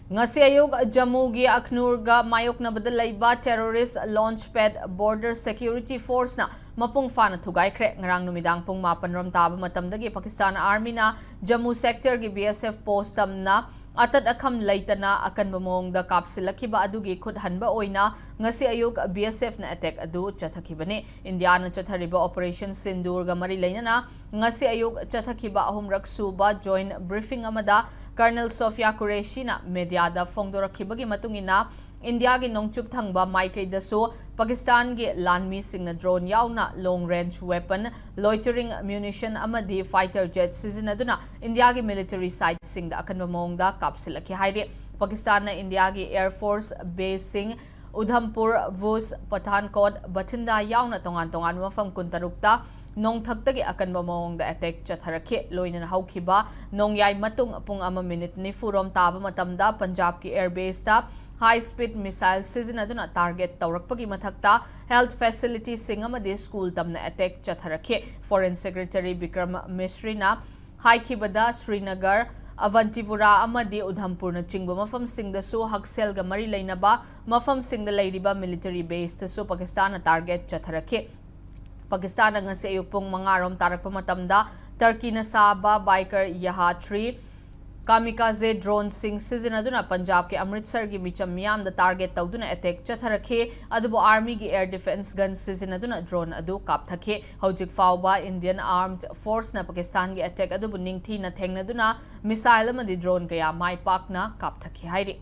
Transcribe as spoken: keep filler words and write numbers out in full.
ꯉꯁꯤ ꯑꯌꯨꯛ ꯖꯝꯃꯨꯒꯤ ꯑꯈꯅꯨꯔꯒ ꯃꯥꯌꯣꯛꯅꯕꯗ ꯂꯩꯕ terrorist launch pad Border Security Forceꯅ ꯃꯄꯨꯡ ꯐꯥꯅ ꯊꯨꯒꯥꯏꯈ꯭ꯔꯦ꯫ ꯉꯔꯥꯡ ꯅꯨꯃꯤꯗꯥꯡ ꯄꯨꯡ ꯃꯥꯄꯟ ꯔꯣꯝ ꯇꯥꯕ ꯃꯇꯝꯗꯒꯤ Pakistan Armyꯅ Jammu sectorꯒꯤ B S F post ꯇꯝꯅ ꯑꯇꯠ ꯑꯈꯝ ꯂꯩꯇꯅ ꯑꯀꯟꯕ ꯃꯑꯣꯡꯗ ꯀꯥꯞꯁꯤꯜꯂꯛꯈꯤꯕ ꯑꯗꯨꯒꯤ ꯈꯨꯠ ꯍꯟꯕ ꯑꯣꯏꯅ ꯉꯁꯤ ꯑꯌꯨꯛ B S Fꯅ attack ꯑꯗꯨ ꯆꯠꯊꯈꯤꯕꯅꯤ꯫ ꯏꯟꯗꯤꯌꯥꯅ ꯆꯠꯊꯔꯤꯕ Operation Sindoorꯒ ꯃꯔꯤ ꯂꯩꯅꯅ ꯉꯁꯤ ꯑꯌꯨꯛ ꯆꯠꯊꯈꯤꯕ ꯑꯍꯨꯝꯔꯛ ꯁꯨꯕ joint briefing ꯑꯃꯗ Colonel Sofia Qureishina mediaꯗ ꯐꯣꯡꯗꯣꯔꯛꯈꯤꯕꯒꯤ ꯃꯇꯨꯡ ꯏꯟꯅ, ꯏꯟꯗꯤꯌꯥꯒꯤ ꯅꯣꯡꯆꯨꯞ ꯊꯪꯕ ꯃꯥꯏꯀꯩꯗꯁꯨ ꯄꯥꯀꯤꯁꯇꯥꯟꯒꯤ ꯂꯥꯟꯃꯤꯁꯤꯡꯅ drone ꯌꯥꯎꯅ long range weapon, loitering munition ꯑꯃꯗꯤ fighter jet ꯁꯤꯖꯤꯟꯅꯗꯨꯅ ꯏꯟꯗꯤꯌꯥꯒꯤ military siteꯁꯤꯡꯗ ꯑꯀꯟꯕ ꯃꯑꯣꯡꯗ ꯀꯥꯞꯁꯤꯜꯂꯛꯈꯤ ꯍꯥꯏꯔꯤ꯫ ꯄꯥꯀꯤꯁꯇꯥꯟꯅ ꯏꯟꯗꯤꯌꯥꯒꯤ Air Force baseꯁꯤꯡ ꯎꯙꯝꯄꯨꯔ, ꯚꯨꯖ, ꯄꯊꯥꯟꯀꯣꯠ, ꯕꯊꯤꯟꯗꯥ ꯌꯥꯎꯅ ꯇꯣꯉꯥꯟ ꯇꯣꯉꯥꯟꯕ ꯃꯐꯝ ꯀꯨꯟꯇꯔꯨꯛꯇ ꯅꯣꯡꯊꯛꯇꯒꯤ ꯑꯀꯟꯕ ꯃꯑꯣꯡꯗ attack ꯆꯠꯊꯔꯛꯈꯤ꯫ ꯂꯣꯏꯅꯅ ꯍꯧꯈꯤꯕ ꯅꯣꯡꯌꯥꯏ ꯃꯇꯨꯡ ꯄꯨꯡ ꯑꯃ minute ꯅꯤꯐꯨ ꯔꯣꯝ ꯇꯥꯕ ꯃꯇꯝꯗ ꯄꯟꯖꯥꯕꯀꯤ air baseꯇ high speed missile ꯁꯤꯖꯤꯟꯅꯗꯨꯅ target ꯇꯧꯔꯛꯄꯒꯤ ꯃꯊꯛꯇ health facilityꯁꯤꯡ ꯑꯃꯗꯤ school ꯇꯝꯅ attack ꯆꯠꯊꯔꯛꯈꯤ꯫ Foreign Secretary Bikram ꯃꯤꯁ꯭ꯔꯤꯅ ꯍꯥꯏꯈꯤꯕꯗ, Srinagar, ꯑꯚꯟꯇꯤꯄꯨꯔꯥ ꯑꯃꯗꯤ ꯎꯙꯝꯄꯨꯔꯅꯆꯤꯡꯕ ꯃꯐꯝꯁꯤꯡꯗꯁꯨ ꯍꯛꯁꯦꯜꯒ ꯃꯔꯤ ꯂꯩꯅꯕ ꯃꯐꯝꯁꯤꯡꯗ ꯂꯩꯔꯤꯕ military baseꯇꯁꯨ ꯄꯥꯀꯤꯁꯇꯥꯟꯅ target ꯆꯠꯊꯔꯛꯈꯤ꯫ ꯄꯥꯀꯤꯁꯇꯥꯟꯅ ꯉꯁꯤ ꯑꯌꯨꯛ ꯄꯨꯡ ꯃꯉꯥ ꯔꯣꯝ ꯇꯥꯔꯛꯄ ꯃꯇꯝꯗ ꯇꯔꯀꯤꯅ ꯁꯥꯕ Baykar Yaha three kamikaze droneꯁꯤꯡ ꯁꯤꯖꯤꯟꯅꯗꯨꯅ ꯄꯟꯖꯥꯕꯀꯤ ꯑꯃ꯭ꯔꯤꯠꯁꯔꯒꯤ ꯃꯤꯆꯝ ꯃꯤꯌꯥꯝꯗ target ꯇꯧꯗꯨꯅ attack ꯆꯠꯊꯔꯛꯈꯤ, ꯑꯗꯨꯕꯨ Armyꯒꯤ air defence gun ꯁꯤꯖꯤꯟꯅꯗꯨꯅ drone ꯑꯗꯨ ꯀꯥꯞꯊꯈꯤ꯫ ꯍꯧꯖꯤꯛ ꯐꯥꯎꯕ Indian Armed Forceꯅ ꯄꯥꯀꯤꯁꯇꯥꯟꯒꯤ attack ꯑꯗꯨꯕꯨ ꯅꯤꯡꯊꯤꯅ ꯊꯦꯡꯅꯗꯨꯅ missile ꯑꯃꯗꯤ drone ꯀꯌꯥ ꯃꯥꯏ ꯄꯥꯛꯅ ꯀꯥꯞꯊꯈꯤ ꯍꯥꯏꯔꯤ꯫